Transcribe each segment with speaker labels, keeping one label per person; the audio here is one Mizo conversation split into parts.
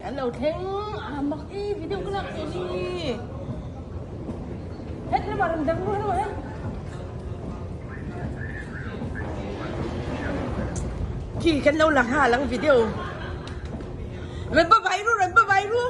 Speaker 1: An lo thleng a mak i video ka lak tawh ni. Het lamah rawn dang ru hello he. Khi kan lo lang ha lang video. Rawn ba vai ru rawn ba vai ru.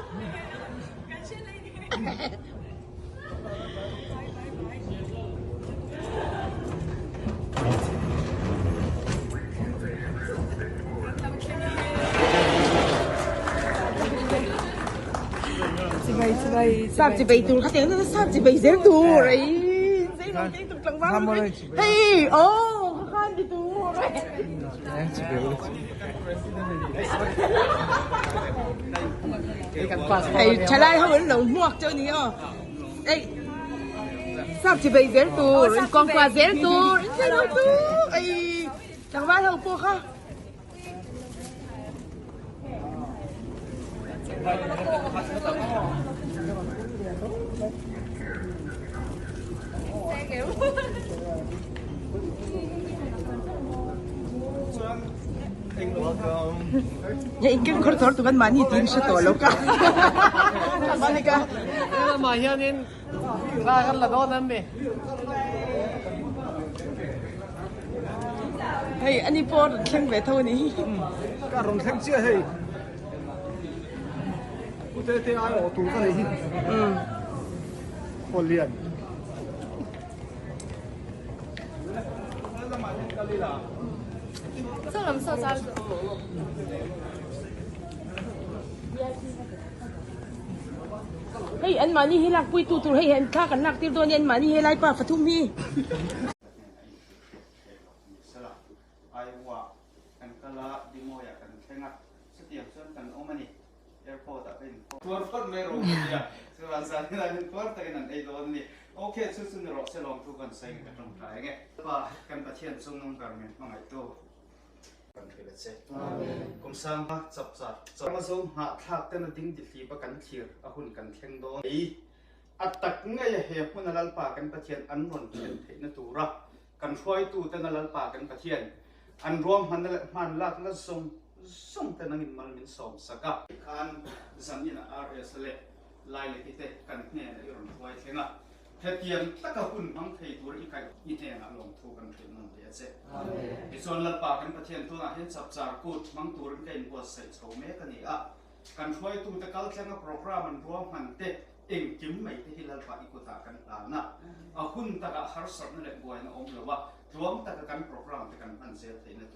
Speaker 1: Sap chi bei tur kha tiang na sap chi bei zel tur ei zei lo teng tuk tlangval hei oh kha khan ti tur Hei thalai ho an lo hmuak chu ani aw ei sap chi bei zel tur in kawngkua zel tur in thei lo chu ei tlangval ho pawh kha. Nge in keng khawr thawr tu kan mahni tiin hre tawh lo ka. Mahni ka.
Speaker 2: Lamah hianin thla kan la dawn em mi?
Speaker 1: Hei ani pawh rawn thleng ve tho a ni.
Speaker 3: Ka rawn thleng chiah hei. Pute te ai awh tur ka nei hi. Khuallian.
Speaker 1: Hei an mahni hi lakpui tu tur hei an thla kan lak tir dawn a ni an mahni helai pa pathum hi.
Speaker 4: Tuar phawt mai rawh ka tia. Chuan zan in an tuar takin an ei dawn a ni. Ok, chu chu ni rawh se lawmthu kan sawi ka tawngtai ange. Pa, kan Pathian chung nung ber min hmangaihtu. Kan hrilh a che. Kum sang hma chap char char. Zo nghahthlak ten a ding dihlip a kan thlir a hun kan thleng dawn. Ei a tak ngei a he hmun a Lalpa kan Pathian an rawn thlen theihna tura kan hruaitu ten a Lalpa kan Pathian an ruahmanna leh hmanlakna zawng zawng te nangin mal min sawm sak a. Khan zanin a RS leh Laileki te kan hnenah i rawn hruai thleng a, hetiang taka hun hmang thei tur i kaih i hnenah lawmthu kan hrilh nawn leh a che. Tichuan Lalpa kan Pathian tunah hian chapchar kut hmang turin ka inbuatsaih chho mek a ni a, kan hruaitute kal thlenga program an ruahman te engkim mai te hi Lalpa i kutah kan hlan a, a hun takah harsatna leh buaina awm lo a, tluang taka kan program te kan hman zel theihna tur.